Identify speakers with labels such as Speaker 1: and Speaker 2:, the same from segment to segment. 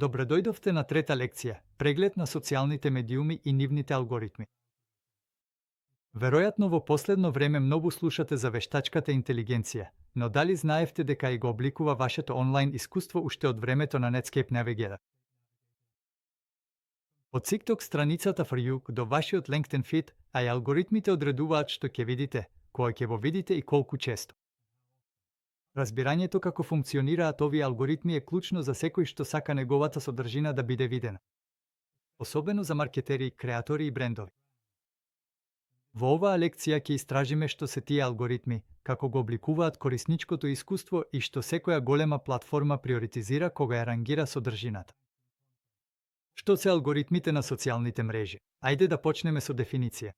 Speaker 1: Добре дојдовте на трета лекција, преглед на социјалните медиуми и нивните алгоритми. Веројатно во последно време многу слушате за вештачката интелигенција, но дали знаевте дека и го обликува вашето онлайн искуство уште од времето на Netscape Navigator? Од TikTok страницата For You до вашиот LinkedIn feed, а и алгоритмите одредуваат што ќе видите, кој ќе го видите и колку често. Разбирањето како функционираат овие алгоритми е клучно за секој што сака неговата содржина да биде видена. Особено за маркетери, креатори и брендови. Во оваа лекција ќе истражиме што се тие алгоритми, како го обликуваат корисничкото искуство и што секоја голема платформа приоритизира кога ја рангира содржината. Што се алгоритмите на социјалните мрежи? Ајде да почнеме со дефиниција.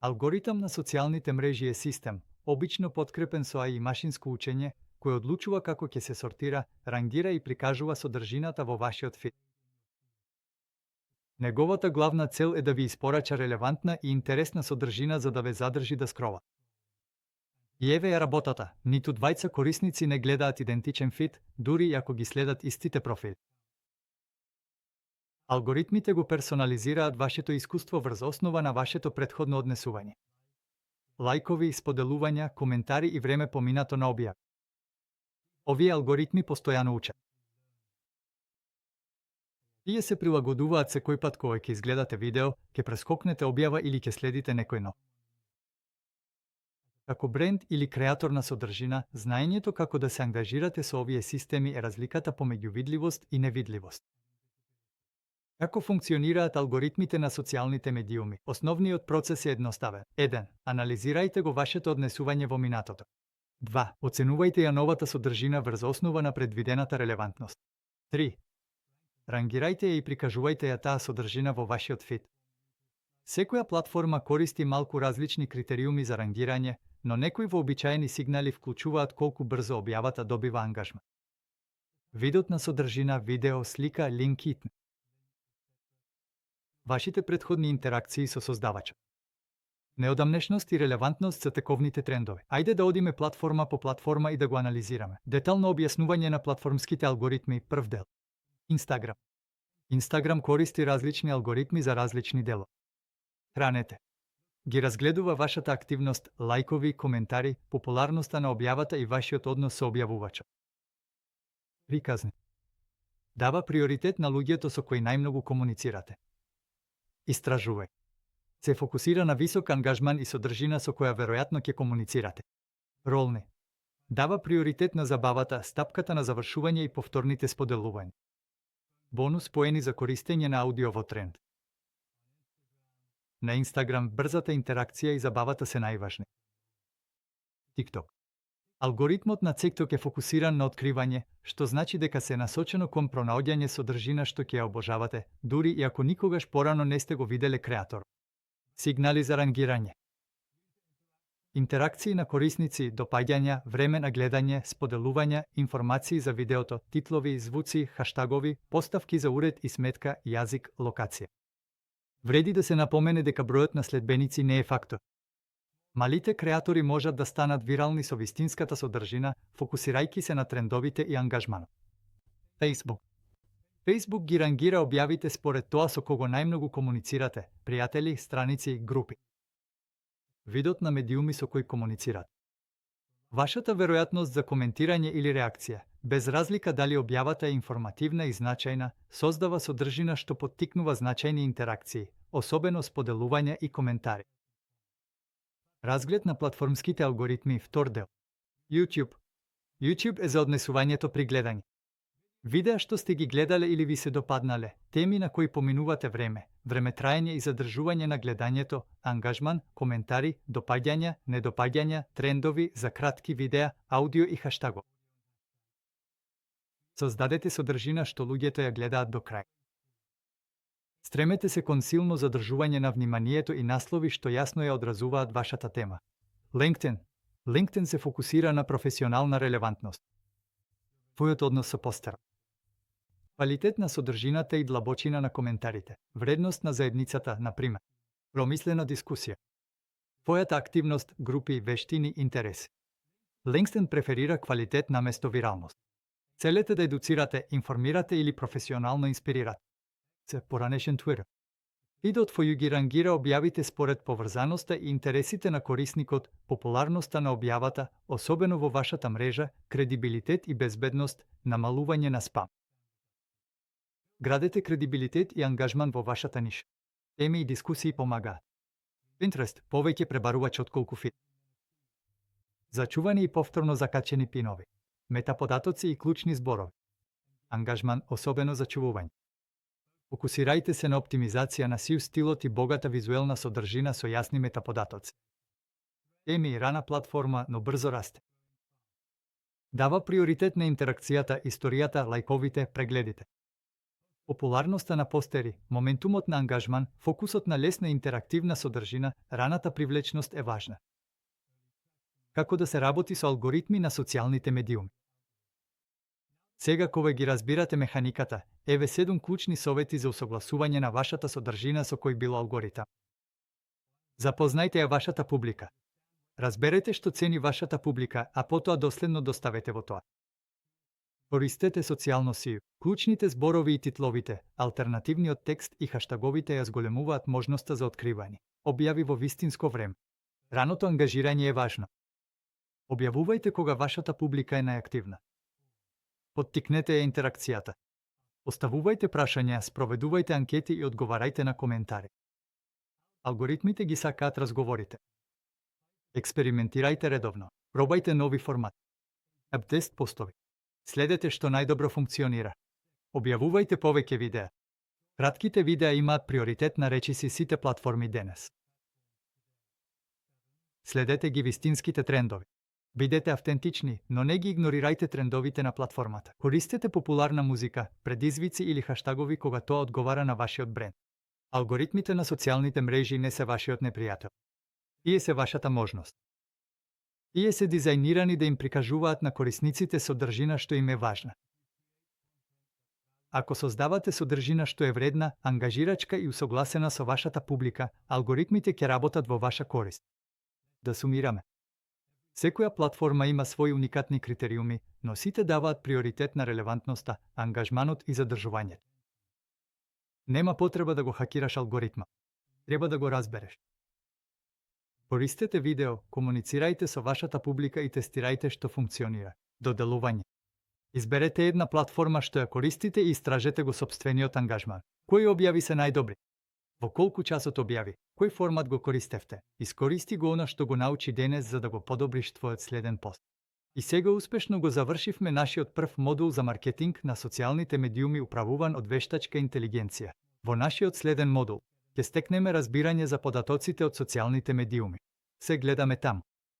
Speaker 1: Алгоритам на социјалните мрежи е систем, обично подкрепен со AI и машинско учење, кој одлучува како ќе се сортира, рангира и прикажува содржината во вашиот фид. Неговата главна цел е да ви испорача релевантна и интересна содржина за да ве задржи да скрова. И еве ја работата, ниту двајца корисници не гледаат идентичен фид, дури и ако ги следат истите профили. Алгоритмите го персонализираат вашето искуство врз основа на вашето претходно однесување. Лајкови, споделувања, коментари и време поминато на објав. Овие алгоритми постојано учат. Тие се прилагодуваат секој пат кога ќе изгледате видео, ќе прескокнете објава или ќе следите некој нов. Како бренд или креатор на содржина, знаењето како да се ангажирате со овие системи е разликата помеѓу видливост и невидливост. Како функционираат алгоритмите на социјалните медиуми? Основниот процес е едноставен. 1. Анализирајте го вашето однесување во минатото. 2. Оценувајте ја новата содржина врз основа на предвидената релевантност. 3. Рангирајте ја и прикажувајте ја таа содржина во вашиот фид. Секоја платформа користи малку различни критериуми за рангирање, но некои вообичаени сигнали вклучуваат колку брзо објавата добива ангажмент. Видот на содржина, видео, слика, линк и вашите претходни интеракции со создавачот. Неодамнешност и релевантност се тековните трендови. Ајде да одиме платформа по платформа и да го анализираме. Детално објаснување на платформските алгоритми, прв дел. Инстаграм. Инстаграм користи различни алгоритми за различни дело. Хранете. Ги разгледува вашата активност, лајкови, коментари, популарноста на објавата и вашиот однос со објавувачот. Приказни. Дава приоритет на луѓето со кои најмногу комуницирате. Истражувај. Се фокусира на висок ангажман и содржина со која веројатно ќе комуницирате. Ролни. Дава приоритет на забавата, стапката на завршување и повторните споделувања. Бонус поени за користење на аудио во тренд. На Инстаграм брзата интеракција и забавата се најважни. TikTok. Алгоритмот на TikTok е фокусиран на откривање, што значи дека се насочено кон пронаоѓање содржина што ќе ја обожавате, дури и ако никогаш порано не сте го виделе креатор. Сигнали за рангирање. Интеракции на корисници, допаѓања, време на гледање, споделувања, информации за видеото, титлови, звуци, хаштагови, поставки за уред и сметка, јазик, локација. Вреди да се напомене дека бројот на следбеници не е фактор. Малите креатори можат да станат вирални со вистинската содржина, фокусирајќи се на трендовите и ангажманот. Facebook. Facebook ги рангира објавите според тоа со кого најмногу комуницирате, пријатели, страници, групи. Видот на медиуми со кои комуницират. Вашата веројатност за коментирање или реакција, без разлика дали објавата е информативна и значајна, создава содржина што поттикнува значајни интеракции, особено споделувања и коментари. Разглед на платформските алгоритми, втор дел. YouTube. YouTube е за однесувањето при гледање. Видеа што сте ги гледале или ви се допаднале, теми на кои поминувате време, времетраење и задржување на гледањето, ангажман, коментари, допаѓања, недопаѓања, трендови за кратки видеа, аудио и хаштагов. Создадете содржина што луѓето ја гледаат до крај. Стремете се кон силно задржување на вниманието и наслови што јасно ја одразуваат вашата тема. LinkedIn. LinkedIn се фокусира на професионална релевантност. Твојот однос со постер. Квалитет на содржината и длабочина на коментарите. Вредност на заедницата, например. Промислена дискусија. Твојата активност, групи, вештини, интереси. LinkedIn преферира квалитет наместо виралност. Целете да едуцирате, информирате или професионално инспирирате. Се поранешен Twitter. Фидот во ги рангира објавите според поврзаноста и интересите на корисникот, популарноста на објавата, особено во вашата мрежа, кредибилитет и безбедност, намалување на спам. Градете кредибилитет и ангажман во вашата ниша. Теми и дискусии помагаат. Pinterest повеќе пребарувач отколку фид. Зачувани и повторно закачени пинови, метаподатоци и клучни зборови. Ангажман, особено зачувување. Фокусирајте се на оптимизација на сив стилот и богата визуелна содржина со јасни метаподатоци. Теми и рана платформа, но брзо расте. Дава приоритет на интеракцијата, историјата, лајковите, прегледите. Популарноста на постери, моментумот на ангажман, фокусот на лесна интерактивна содржина, раната привлечност е важна. Како да се работи со алгоритми на социјалните медиуми. Сега кога ги разбирате механиката, еве 7 клучни совети за усогласување на вашата содржина со кој било алгоритам. Запознајте ја вашата публика. Разберете што цени вашата публика, а потоа доследно доставете во тоа. Користете социјално сију. Клучните зборови и титловите, алтернативниот текст и хаштаговите ја зголемуваат можноста за откривање. Објави во вистинско време. Раното ангажирање е важно. Објавувајте кога вашата публика е најактивна. Поттикнете ја интеракцијата. Поставувајте прашања, спроведувајте анкети и одговарајте на коментари. Алгоритмите ги сакаат разговорите. Експериментирајте редовно. Пробајте нови формати. Ап-тест постови. Следете што најдобро функционира. Објавувајте повеќе видеа. Кратките видеа имаат приоритет на речиси сите платформи денес. Следете ги вистинските трендови. Бидете автентични, но не ги игнорирајте трендовите на платформата. Користете популарна музика, предизвици или хаштагови кога тоа одговара на вашиот бренд. Алгоритмите на социјалните мрежи не се вашиот непријател. Тие се вашата можност. Тие се дизајнирани да им прикажуваат на корисниците содржина што им е важна. Ако создавате содржина што е вредна, ангажирачка и усогласена со вашата публика, алгоритмите ќе работат во ваша корист. Да сумираме. Секоја платформа има своји уникатни критериуми, но сите даваат приоритет на релевантноста, ангажманот и задржувањето. Нема потреба да го хакираш алгоритма. Треба да го разбереш. Користете видео, комуницирајте со вашата публика и тестирајте што функционира. Доделување. Изберете една платформа што ја користите и истражете го сопствениот ангажман. Кои објави се најдобри? Во колку часот објави? Кој формат го користевте? Искористи го она што го научи денес за да го подобриш твојот следен пост. И сега успешно го завршивме нашиот прв модул за маркетинг на социјалните медиуми управуван од вештачка интелигенција. Во нашиот следен модул ќе стекнеме разбирање за податоците од социјалните медиуми. Се гледаме таму.